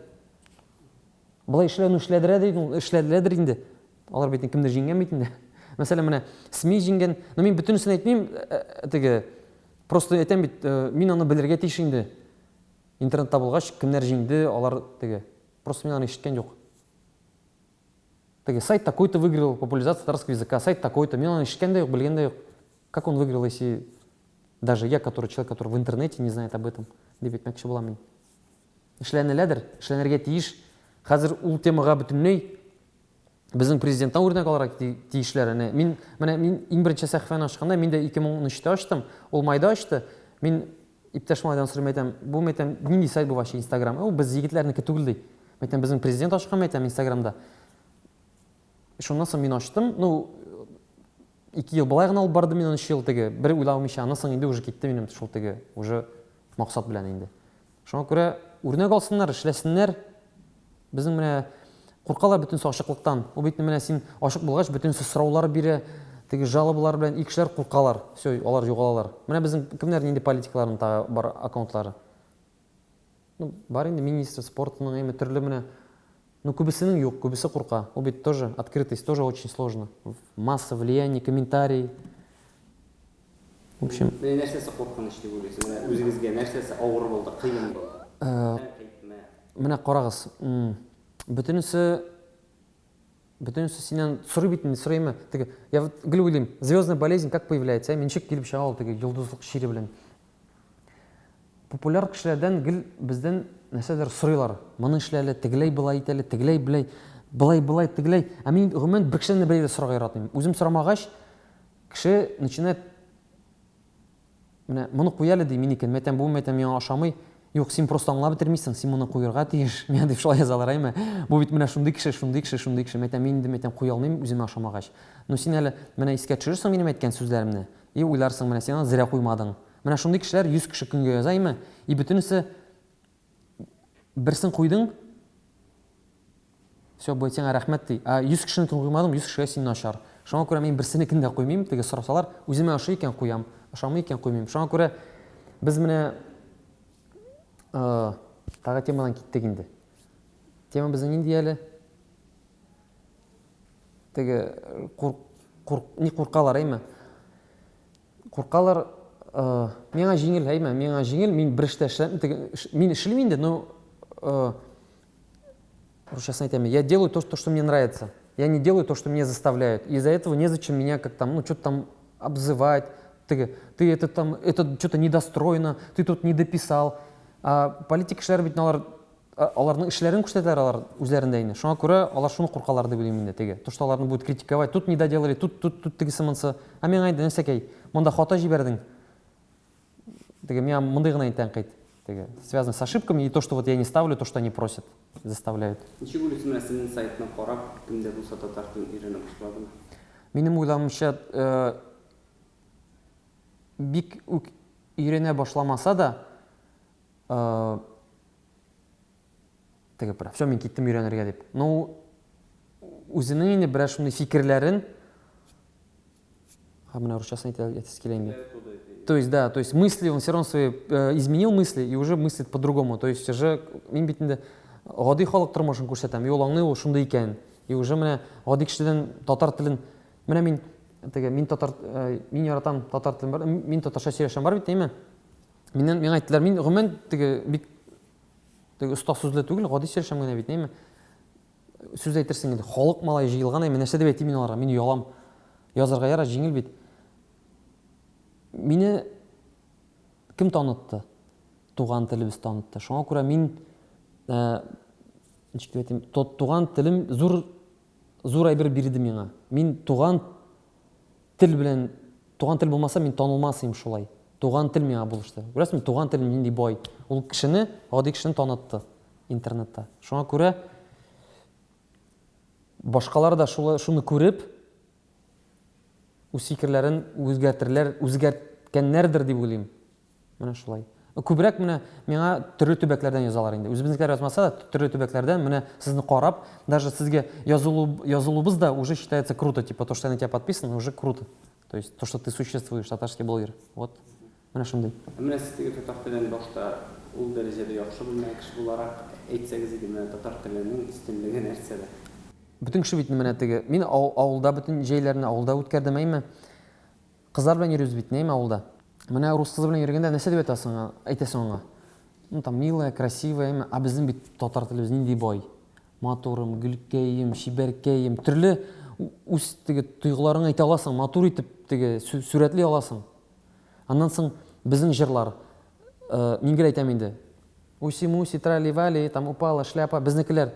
Болай эшләүне эшләдерә ди, эшләделәдер инде. Алар бит кемдер җиңгән бит инде. Мәсәлән, менә СМИ җиңгән. Но мин бөтенесен әйтмим, э, э, теге просто әйтәм бит, э, мин аны белергә тиеш инде. Интернетта булгач, кемнәр җиңде, алар теге. Просто мин аны ишеткән юк. Теге сайт такой-то выиграл, популяризация татарского языка, сайт такой-то. Мин аны ишеткән дә юк, белгән дә юк. Как он выиграл, если даже я, который человек, который в интернете не знает об этом, дип әйтмәкче булам мин. Эшләнеләдер, эшләнергә тиеш. Хәзер ул темага бөтенләй безнең президенттан үрнәк алырга тиешләр. Әнә мин менә мин иң беренче сәхифәне ачканда мин дә 2013-тә ачтым. Ул майда ачты. Мин иптәш малайдан сорыйм, әйтәм, бу әйтәм, нинди сайт бу вообще Инстаграм? Ул без егетләрнеке түгел ди. Әйтәм, безнең президент ачкан, әйтәм, Инстаграмда. Шуннан соң мин ачтым. Ну, ике ел былай гына алып барды мин өч ел теге, бер уйламыйча, аннан соң инде уже китте минем шул теге, уже максат белән инде. Шуңа күрә үрнәк алсыннар, эшләсеннәр. Безнең менә Куркалар бөтенесе ачыклыктан. Ул бит менә син ачык булгач, бөтенесе сораулар бирә, теге жалобалар белән, и кешеләр куркалар. Все, алар югалалар. Менә безнең кемнәр нинди политикларның тагы бар аккаунтлары? Ну, бар инде министр спортының, әйме төрле менә. Ну, күбесенең юк, күбесе курка. Ул бит тоже открытость тоже очень сложно. Масса влияний, комментарий. В общем. Менә нәрсәсе куркыныч дип уйлыйсыз? Менә үзегезгә нәрсәсе авыр булды, кыен булды? Тәнкыйтьме? Менә карагыз, бөтенесе бөтенесе синнән сорый бит инде, сорыймы? Теге, я вот гел уйлыйм, звездная болезнь как появляется, ә? Ничек килеп чыга ул теге йолдызлык чире белән? Популяр кешеләрдән гел бездән нәрсәдер сорыйлар. Моны эшлә әле, тегеләй болай ит әле, тегеләй болай, былай былай, тегеләй. Ә мин гомумән бер кешедән дә бер дә сорарга яратмыйм. Үзем сорамагач, кеше начинает менә моны куй әле ди минекен. Мин әйтәм, бу мәйтәм миңа ошамый. Юк, син просто аңлап бетермисең, син моны куерга тиеш. Миңа дип шулай язалар, әйме. Бу бит менә шундый кеше, шундый кеше, шундый кеше. Мин әйтәм, мин инде мәйтәм куя алмыйм үземә ошамагач. Ну син әле менә искә төшерерсең минем әйткән сүзләремне. И уйларсың, менә син аны зря куймадың. Менә шундый кешеләр 100 кеше көнгә яза име, и бөтенесе берсен куйдың, все, бу сиңа рәхмәт ди. Ә 100 кешенекен куймадың, 100 кешегә син начар. Шуңа күрә мин берсенекен дә куймыйм, теге сорасалар, үземә ошый икән куям, ошамый икән куймыйм. Шуңа күрә без менә тагы темадан киттек инде. Тема безнең нинди әле? Теге кур, кур, ни куркалар, әйме? Куркалар, миңа җиңел, әйме, миңа җиңел, мин бер эштә эшләм, теге, мин эшлим инде, но русчасын әйтәм, я делаю то, что мне нравится. Я не делаю то, что меня заставляют. Из-за этого незачем меня как там, ну, что-то там обзывать. Теге, ты это там, это что-то недостроено, ты тут не дописал. А политик кешеләр бит алар аларның эшләрен күрсәтәләр алар үзләрендә инде. Шуңа күрә алар шуны куркалар дип уйлыйм инде теге. То, что аларны будет критиковать, тут не доделали, тут, тут, тут тегесе монсы. Ә миңа инде нәрсәкәй, монда хата җибәрдең. Теге миңа мондый гына инде тәнкыйть. Теге связано с ошибками и то, что вот я не ставлю, то, что они просят, заставляют. Ничек уйлыйсыз, менә сезнең сайтны карап, кем дә булса татар телен өйрәнә башладымы? Минем уйлавымча, бик үк өйрәнә башламаса да, теге бер все мин киттем өйрәнергә дип ну үзенең инде берәр шундый фикерләрен менә русчасын әйтәсе килә инде то есть да то есть мысли он все равно свои э, изменил мысли и уже мыслит по-другому то есть уже мин бит инде гади халык тормышын күрсәтәм и ул аңлый ул шундый икән и уже менә гади кешедән татар телен менә мин теге мин татар э, мин яратам татар телен бар мин татарча сөйләшәм бар бит әйме Миннән миңа әйттеләр, мин гомумән теге бик теге оста сүзле түгел, гади сөйләшәм генә бит, әйме. Сүз әйтерсең инде, халык малай җыелган, әйме, нәрсә дип әйтим мин аларга, мин оялам. Язарга яра, җиңел бит. Мине кем танытты? Туган телебез танытты. Шуңа күрә мин, э, ничек дип әйтим, туган телем зур зур әйбер бирде миңа. Мин туган тел белән, туган тел булмаса, мин танылмас идем шулай. Туган тел миңа булышты. Күрәсезме, туган тел нинди бай. Ул кешене, гади кешене танытты интернетта. Шуңа күрә башкалар да шулай шуны күреп, үз фикерләрен үзгәртерләр, үзгәрткәннәрдер дип уйлыйм. Менә шулай. Күбрәк менә миңа төрле төбәкләрдән язалар инде. Үзебезнекеләр язмаса да, төрле төбәкләрдән менә сезне карап, даже сезгә язылу, язылуыбыз да уже считается круто. Типа то, что я на тебя подписан, уже круто. То есть то, что ты существуешь, татарский блогер. Вот. Менә шундый. Ә менә сез теге татар телен башта ул дәрәҗәдә яхшы белмәгән кеше буларак әйтсәгез иде, менә татар теленең өстенлеге нәрсәдә? Бөтен кеше бит менә теге, мин авылда бөтен җәйләрне авылда үткәрдем, әйме? Кызлар белән йөрибез бит, нәйме авылда. Менә рус кызы белән йөргәндә нәрсә дип әйтәсең, әйтәсең аңа? Ну там милая, красивая, әйме? Ә безнең бит татар телебез нинди бай. Матурым, гөлкәем, чибәркәем, төрле үз теге тойгыларыңны әйтә аласың, матур итеп теге сурәтли аласың. Аннан соң безнең җырлар, э, мин гел әйтәм инде. Уси-муси, трали-вали, там упала шляпа, безнекеләр.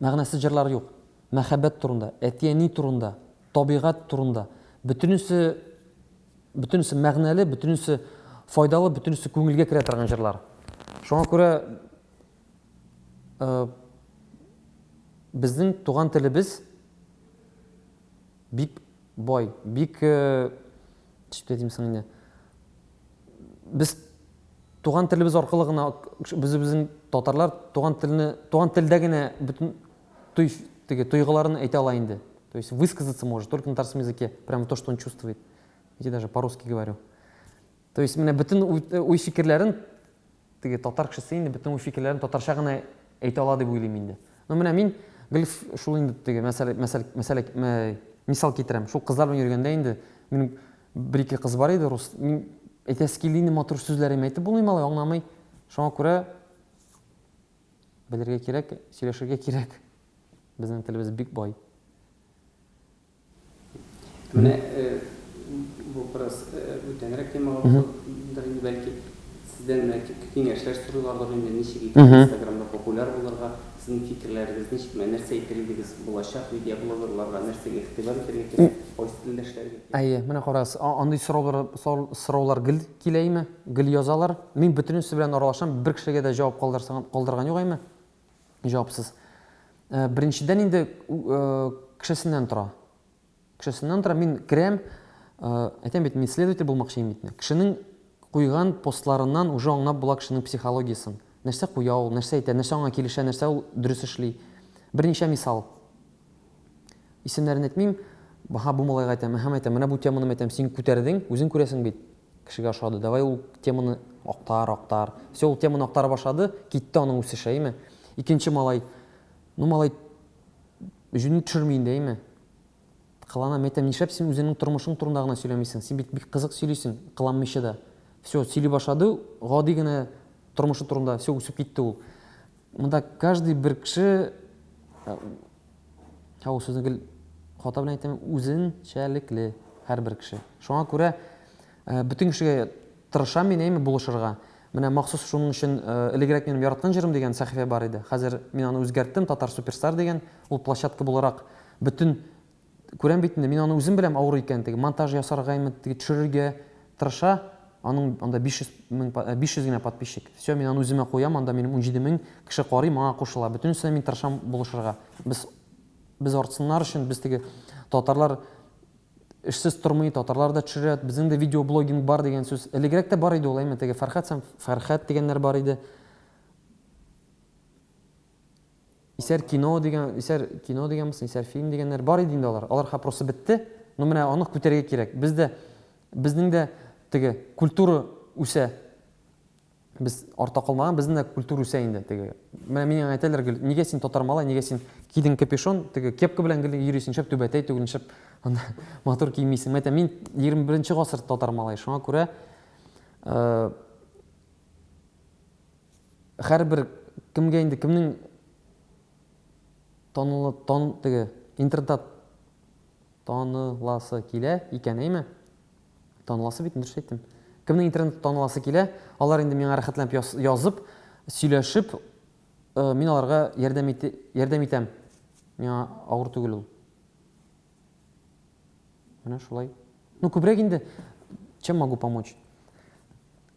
Мәгънәсез җырлар юк. Мәхәббәт турында, әти-әни турында, табигать турында. Бөтенесе, бөтенесе мәгънәле, бөтенесе файдалы, бөтенесе күңелгә керә торган җырлар. Шуңа күрә э, безнең туган телебез бик бай, бик э, ничек дип әйтим соң инде? Без туган телебез аркылы гына без үзебезнең татарлар туган телне, туган телдә генә бөтен. той, теге тойгыларын әйтә ала инде. То есть высказаться может только на татарском языке, прямо то, что он чувствует. Я даже по-русски говорю. То есть менә бөтен уй-фикерләрен теге татар кешесе инде бөтен уй-фикерләрен татарча гына әйтә ала дип уйлыйм инде. Ну менә мин гел шул инде теге мәсәлә, мәсәл, мәсәлә, мисал китерәм. Шул кызлар белән йөргәндә инде минем бер-ике кыз бар иде рус. Мин әйтәсе килде инде матур сүзләрем әйтеп булмый малай, аңламый. Шуңа күрә белергә кирәк, сөйләшергә кирәк. Безнең телебез бик бай. Менә бу бераз бүтәнрәк темага булдыр инде, бәлки. Сездән менә киңәшләр сорыйлардыр инде, ничек итеп Инстаграмда популяр булырга, сезнең фикерләрегез ничек, менә нәрсә әйтер идегез булачак видеоблогерларга, нәрсәгә игътибар итәргә кирәк, кайсы телдә эшләргә кирәк? Әйе, менә карагыз, андый сораулар, сораулар гел килә име, гел язалар. Мин бөтенесе белән аралашам, бер кешегә дә җавап калдырган юк әйме. Җавапсыз. Э, беренчедән инде э, кешесеннән тора. Кешесеннән тора. Мин керәм, э, әйтәм бит, мин следователь булмакчы бит. Кешенең куйган постларыннан уже аңлап була кешенең психологиясен. Нәрсә куя ул, нәрсә әйтә, нәрсә аңа килешә, нәрсә ул дөрес эшли. Берничә мисал. Исемнәрен әйтмим. Баһа бу малайга әйтәм, әһәм әйтәм, менә бу теманы әйтәм, син күтәрдең, үзең күрәсең бит. Кешегә ошады. Давай ул теманы актар, актар. Все, ул теманы актара башлады, китте аның үсеше, әйме? Икенче малай, ну малай җүнне төшерми инде, әйме? Кылана, мен әйтәм, нишләп син үзеңнең тормышың турында гына сөйләмисең? Син бит бик кызык сөйлисең, кыланмыйча да. Все, сөйли башлады, гади генә тормышы турында, все, үсеп китте ул. Монда каждый бер кеше, Ә ул сүзне гел хата белән әйтәм, үзенчәлекле һәрбер кеше. Шуңа күрә э, бөтен кешегә тырышам мин, әйме, булышырга. Менә махсус шуның өчен э, элегрәк минем яраткан җырым дигән сәхифә бар иде. Хәзер мин аны үзгәрттем, Татар суперстар дигән. Ул площадка буларак бөтен күрәм бит инде, мин аны үзем беләм авыр икән, теге монтаж ясарга, әйме, теге төшерергә тырыша. Аның анда 500 мең, 500 генә подписчик. Все, мин аны үземә куям, анда минем 17 мең кеше карый, моңа кушыла. Бөтенесенә мин тырышам булышырга. Без без артсыннар өчен, без теге татарлар эшсез тормый, татарлар да төшерә, безнең дә видеоблогинг бар дигән сүз. Элегрәк тә бар иде ул, әйме, теге Фәрхәт сәм Фәрхәт дигәннәр бар иде. Исәр кино дигән, исәр кино дигәнбез, исәр фильм дигәннәр бар иде инде алар. Алар ха просто бетте. Но менә аны күтәрергә кирәк. Без дә безнең дә теге культура үсә. Без арта калмаган, безнең дә культура үсә инде теге. Менә миңа әйтәләр гел, нигә син татар малай, нигә син кидең капюшон, теге кепка белән гел йөрисең, шәп түбәтәй түгел, шәп анда матур киенмисең. Әйтәм, мин 21 гасыр татар малай, шуңа күрә э, һәрбер кемгә инде кемнең танылы тан теге интернетта таныласы килә икән, әйме? Таныласы бит, дөрес әйттем. Кемнең интернетта таныласы килә, алар инде миңа рәхәтләнеп язып, сөйләшеп, э, мин аларга ярдәм ите, ярдәм итәм. Миңа авыр түгел ул. Менә шулай. Ну, күбрәк инде, чем могу помочь?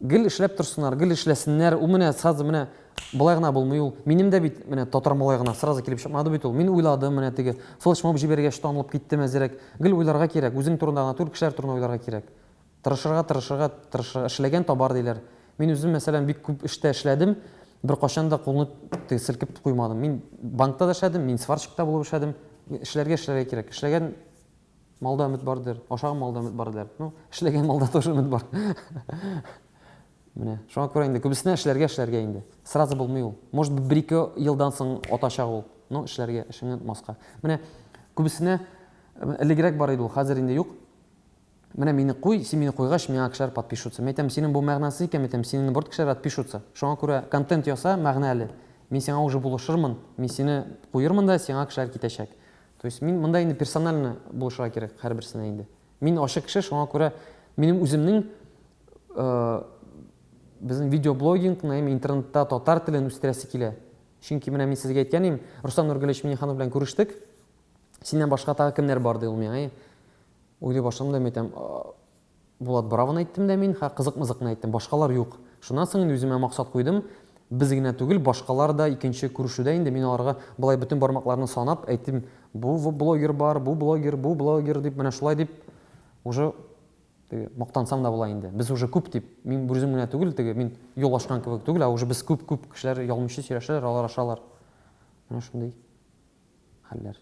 Гел эшләп торсыннар, гел эшләсеннәр. Ул менә сразу менә болай гына булмый ул. Минем дә бит менә татар малай гына сразу килеп чыкмады бит ул. Мин уйладым менә теге флешмоб җибәргәч танылып киттем әзрәк. Гел уйларга кирәк. Үзең турында гына түгел, кешеләр турында уйларга кирәк. Тырышырга, тырышырга, тырышырга. Эшләгән табар диләр. Мин үзем, мәсәлән, бик күп эштә эшләдем. Беркайчан да кулны теге селкеп куймадым. Мин банкта да эшләдем, мин сварщик та булып эшләдем. Эшләргә, эшләргә кирәк. Эшләгән Малда өмет бар диләр. Ашаган малда өмет бар диләр. Ну, эшләгән малда тоже өмет бар. Менә, шуңа күрә инде күбесенә эшләргә, эшләргә инде. Сразу булмый ул. Может, бер-ике елдан соң атачак ул. Ну, эшләргә, эшеңне отмаска. Менә күбесенә э, элегрәк бар иде ул, хәзер инде юк. Менә мине куй, син мине куйгач, миңа кешеләр подпишутся. Мин әйтәм, синең бу мәгънәсез икән, мин әйтәм, синең наоборот кешеләр отпишутся. Шуңа күрә контент яса, мәгънәле. Мин сиңа уже булышырмын, мин сине куермын да, сиңа кешеләр китәчәк. То есть мин монда инде персонально булышырга кирәк һәрберсенә инде. Мин ачык кеше, шуңа күрә минем үземнең э, безнең видеоблогингны һәм интернетта татар телен үстерәсе килә. Чөнки менә мин сезгә әйткән идем, Рустам Нургалиевич Миннеханов белән күрештек. Синнән башка тагы кемнәр бар ди ул миңа. Уйлый башладым да мин әйтәм, Булат Бравоны әйттем дә мин, ха, кызык-мызыкны әйттем, башкалар юк. Шуннан соң инде үземә максат куйдым, без генә түгел, башкалар да икенче күрешүдә инде мин аларга болай бөтен бармакларны санап әйттем, бу блогер бар, бу блогер, бу блогер дип, менә шулай дип уже теге мактансам да була инде. Без уже күп дип, мин берүзем генә түгел, теге мин юл ачкан кебек түгел, ә уже без күп-күп кешеләр ялмыйча сөйләшәләр, алар ашалар. Менә шундый. хәлләр.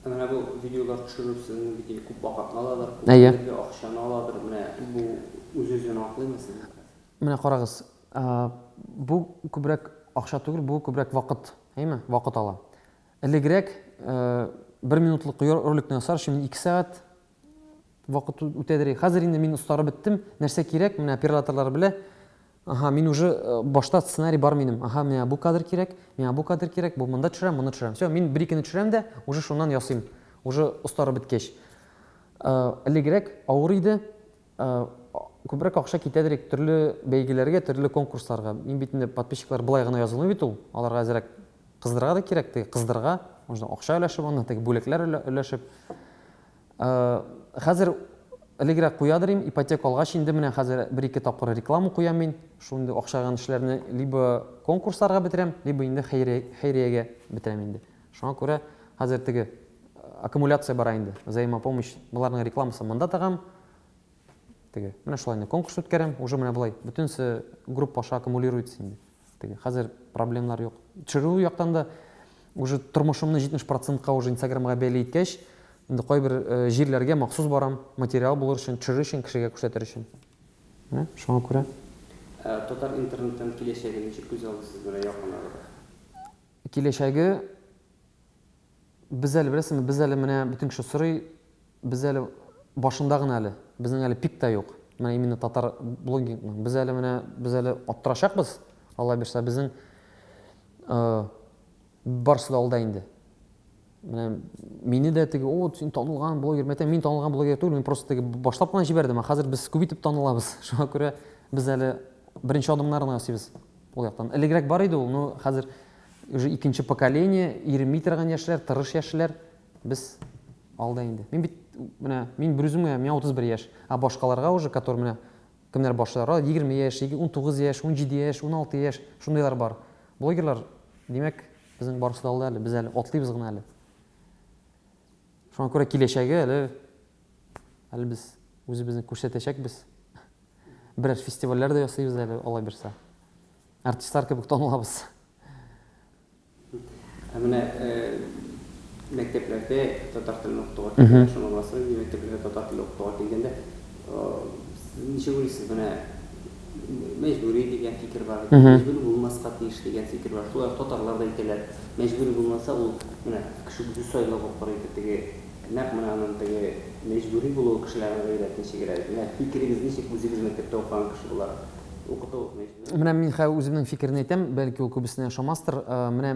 Ә менә бу видеолар төшерү сезнең бит инде күп вакытны аладыр, күп энергия, акчаны аладыр. Менә бу үз-үзен аклыймы сезнең хәзер? Менә карагыз, бу күбрәк акча түгел, бу күбрәк вакыт, әйеме? Вакыт ала. Элегрәк бер минутлык роликны ясар өчен мин 2 сәгать вакыт үтәдер. Хәзер инде мин остарып беттем. Нәрсә кирәк, менә операторлар белә. Ага, мин уже э, башта сценарий бар минем. Ага, миңа бу кадр кирәк, миңа бу кадр кирәк, бу монда төшерәм, моны төшерәм. Все, мин бер-икене төшерәм дә, уже шуннан ясыйм. Уже остарып беткәч. Э, элегрәк авыр иде. Э, күбрәк акча китәдер төрле бәйгеләргә, төрле конкурсларга. Мин бит инде подписчиклар болай гына язылмый бит ул. Аларга әзрәк кыздырырга да кирәк, теге кыздырырга, можно акча өләшеп анда, теге бүләкләр өләшеп. Хәзер элегрәк куядыр им, ипотека алгач инде менә хәзер бер-ике тапкыр реклама куям мин. Шул инде акчаган эшләрне либо конкурсларга бетерәм, либо инде хәйриягә бетерәм инде. Шуңа күрә хәзер теге аккумуляция бара инде, взаимопомощь. Боларның рекламасын монда тагам. Теге, менә шулай инде конкурс үткәрәм, уже менә болай бөтенесе группа аша аккумулируется инде. Теге, хәзер проблемнар юк. Төшерү яктан да уже тормышымны 70 процентка уже Инстаграмга бәйле иткәч, инде кайбер э, җирләргә махсус барам, материал булыр өчен, төшерер өчен, кешегә күрсәтер өчен. Менә шуңа күрә. Ә татар интернетының киләчәген ничек күз алдыйсыз менә якын арада? Киләчәге Без әле, беләсеңме, без әле менә бөтен кеше сорый, без әле башында гына әле, безнең әле пик та юк. Менә именно татар блогингның. Без әле менә, без әле аттырачакбыз, Алла бирсә, безнең э, барысы да алда инде. Менә мине дә теге, о, син танылган блогер. Мәйтәм, мин танылган блогер түгел, мин просто теге башлап кына җибәрдем, ә хәзер без күп итеп танылабыз. Шуңа күрә без әле беренче адымнар гына ясыйбыз ул яктан. Элегрәк бар иде ул, но хәзер Уже икенче поколение, иренми торган яшьләр, тырыш яшьләр. Без алда инде. Мин бит менә мин бер үзем генә, миңа 31 яшь. Ә башкаларга уже, который менә кемнәр башлар, 20 яшь, 19 яшь, 17 яшь, 16 яшь, шундыйлар бар. Блогерлар, димәк, безнең барысы да алда әле, без әле атлыйбыз гына әле. Шуңа күрә киләчәге әле әле без үзебезне күрсәтәчәкбез. Берәр фестивальләр дә ясыйбыз әле, алай бирсә. Артистлар кебек танылабыз. Ә менә мәктәпләрдә татар телен укытуга килгәндә, шуны гына сорыйм, мәктәпләрдә татар теле укытуга килгәндә, сез ничек уйлыйсыз, менә мәҗбүри дигән фикер бар, мәҗбүри булмаска тиеш дигән фикер бар. Шулай ук татарлар да әйтәләр, мәҗбүри булмаса, ул менә кеше үзе сайлап укыр иде, теге Нәкъ менә аның теге мәҗбүри булуы кешеләрнең гайрәтен чигерә. Менә фикерегез ничек, үзегез мәктәптә укыган кеше буларак? Укыту мәҗбүри? Менә мин хәзер үземнең фикерне әйтәм, бәлки ул күбесенә ошамастыр. Менә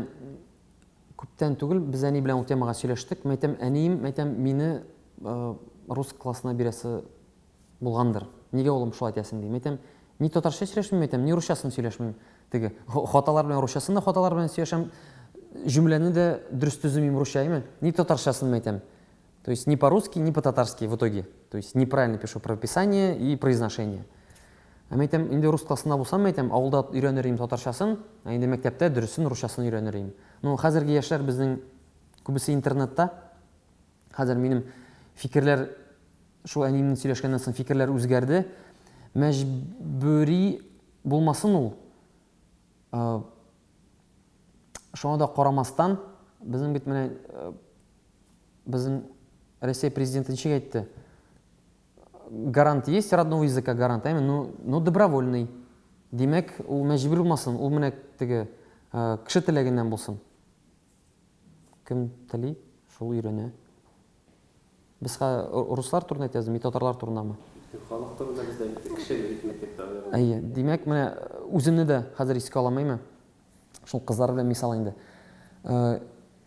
күптән түгел без әни белән ул темага сөйләштек. Мин әйтәм, әнием, мин әйтәм, мине рус классына бирәсе булгандыр. Нигә, улым, шулай әйтәсең, ди. Мин әйтәм, ни татарча сөйләшмим, әйтәм, ни русчасын сөйләшмим. Теге хаталар белән русчасын да хаталар белән сөйләшәм, җөмләне дә дөрес төземим русча, әйме? Ни татарчасын әйтәм. То есть ни по-русски, ни по-татарски в итоге. То есть неправильно пишу правописание и произношение. Ә мин әйтәм, инде рус классында булсам, әйтәм, авылда өйрәнер идем татарчасын, ә инде мәктәптә дөресен русчасын өйрәнер идем. Ну, хәзерге яшьләр безнең күбесе интернетта. Хәзер минем фикерләр шул әниемнең сөйләшкәннән соң фикерләр үзгәрде. Мәҗбүри булмасын ул. Шуңа да карамастан, безнең бит менә безнең Россия президенты ничек әйтте? Гарант есть родного языка гарант, әйме? Ну, ну добровольный. Димәк, ул мәҗбүр булмасын, ул менә теге кеше теләгеннән булсын. Кем тели, шул өйрәнә. Без хәзер руслар турында әйтәбезме, ми татарлар турындамы? Халык турында без дә бит кеше бит мәктәптә аерым. Әйе, димәк, менә үземне дә хәзер искә алам, әйме? Шул кызлар белән мисал инде.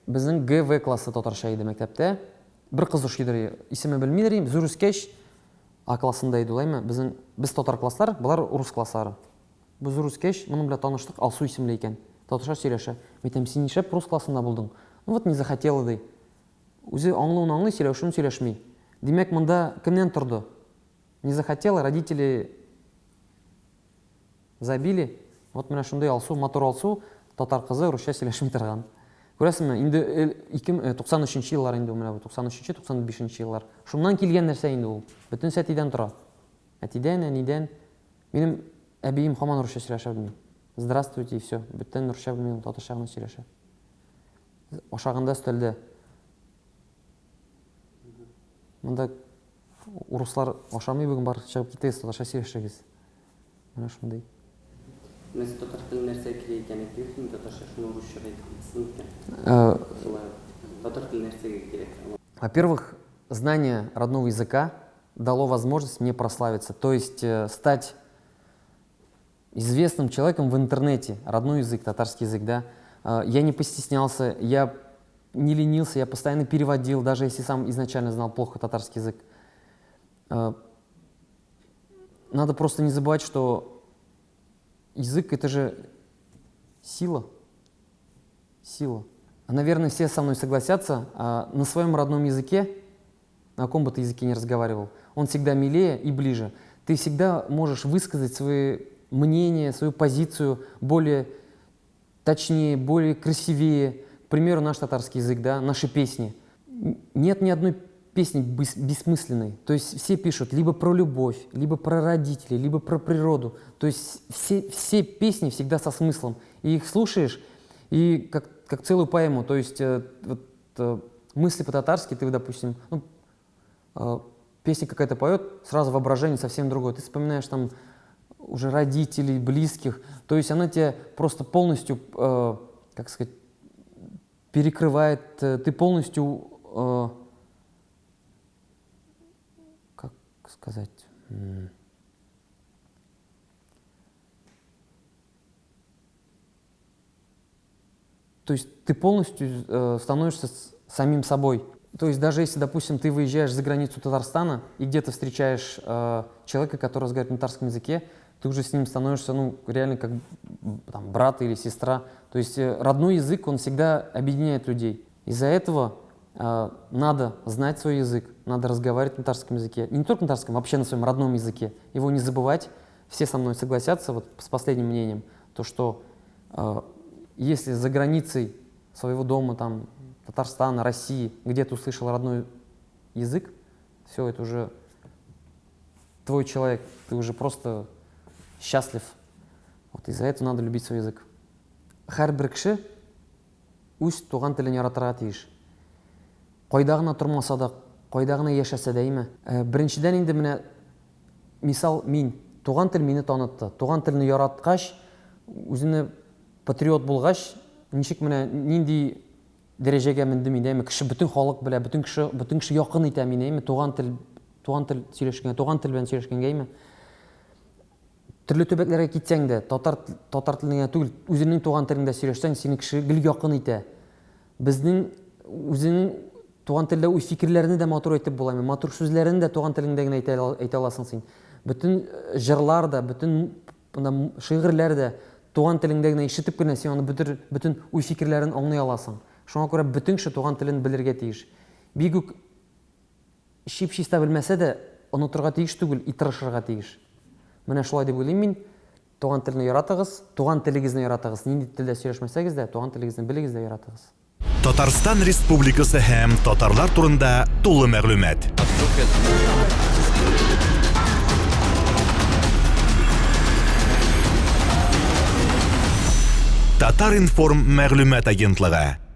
Безнең ГВ классы татарча иде мәктәптә. Бер кыз ошыйдыр, исеме белмидер инде, зур үскәч, А классында иде ул, әйме? Безнең без татар класслар, болар рус класслары. Без зур үскәч, моның белән таныштык, Алсу исемле икән. Татарча сөйләшә. Мин әйтәм, син нишләп рус классында булдың? Ну вот не захотела, ди. Үзе аңлуын аңлый, сөйләшүен сөйләшми. Димәк, монда кемнән торды? Не захотела, родители забили. Вот менә шундый Алсу, матур Алсу, татар кызы, русча сөйләшми торган. Күрәсеңме, инде 93 нче еллар инде ул менә бу, 93 нче, 95 нче еллар. Шуннан килгән нәрсә инде ул. Бөтенесе әтидән тора. Әтидән, әнидән. Минем әбием һаман русча сөйләшә белми. Здравствуйте и все. Бүтән русча белми, ул татарча гына сөйләшә. Ашаганда өстәлдә. Монда урыслар ашамый бүген бар, чыгып китегез, татарча сөйләшегез. Менә шундый. Менә сез татар теле нәрсәгә кирәк икәнен әйттегез, мин татарча шуны урысчага әйтеп китсен икән. Шулай ук. Татар теле нәрсәгә кирәк? Во-первых, знание родного языка дало возможность мне прославиться, то есть э, стать известным человеком в интернете, родной язык, татарский язык, да. Э, я не постеснялся, я не ленился, я постоянно переводил, даже если сам изначально знал плохо татарский язык. Э, надо просто не забывать, что язык – это же сила. Сила. Наверное, все со мной согласятся. А, на своем родном языке, на каком бы ты языке ни разговаривал, он всегда милее и ближе. Ты всегда можешь высказать свои мнение, свою позицию более точнее, более красивее. К примеру, наш татарский язык, да, наши песни. Нет ни одной песни бессмысленной. То есть все пишут либо про любовь, либо про родителей, либо про природу. То есть все, все песни всегда со смыслом. И их слушаешь, и как, как целую поэму. То есть э, вот, э, мысли по-татарски ты, допустим, ну, э, песня какая-то поет, сразу воображение совсем другое. Ты вспоминаешь там уже родителей, близких. То есть она тебя просто полностью, э, как сказать, перекрывает, э, ты полностью, э, как сказать, то есть ты полностью э, становишься самим собой. То есть даже если, допустим, ты выезжаешь за границу Татарстана и где-то встречаешь э, человека, который разговаривает на татарском языке, ты уже с ним становишься, ну, реально как там, брат или сестра. То есть э, родной язык, он всегда объединяет людей. Из-за этого э, надо знать свой язык, надо разговаривать на татарском языке. И не только на татарском, вообще на своем родном языке. Его не забывать. Все со мной согласятся вот с последним мнением, то что э, если за границей своего дома, там, Татарстана, России, где ты услышал родной язык, все, это уже твой человек, ты уже просто счастлив. Вот из-за этого надо любить свой язык. Һәрбер кеше үз туган телен яратырга тиеш. Кайда гына тормаса да, кайда гына яшәсә дә, әйме? Э, беренчедән инде менә мисал мин туган тел мине танытты. Туган телне яраткач, үземне патриот булгач, ничек менә нинди дәрәҗәгә мендем инде, әйме? Кеше бөтен халык белә, бөтен кеше, бөтен кеше якын итә мине, әйме? Туган тел, туган тел сөйләшкәнгә, туган тел белән сөйләшкәнгә, әйме? Төрле төбәкләргә китсәң дә, татар татар телендә генә түгел, үзеңнең туган телеңдә сөйләшсәң, сине кеше гел якын итә. Безнең үзеңнең туган телдә үз фикерләрне дә матур әйтеп була, матур сүзләрен дә туган телеңдә генә әйтә, әйтә аласың син. Бөтен э, җырлар да, бөтен шигырьләр дә туган телеңдә генә ишетеп кенә син аны бөтен, бөтен уй фикерләрен аңлый аласың. Шуңа күрә бөтен кеше туган телен белергә тиеш. Бик үк Чип-чиста белмәсә дә, онытырга тиеш түгел и тырышырга тиеш. Менә шулай дип уйлыйм мин. Туган телне яратыгыз, туган телегезне яратыгыз. Нинди телдә сөйләшмәсәгез дә, туган телегезне белегез дә яратыгыз. Татарстан Республикасы һәм татарлар турында тулы мәгълүмат. Татар-информ мәгълүмат агентлыгы.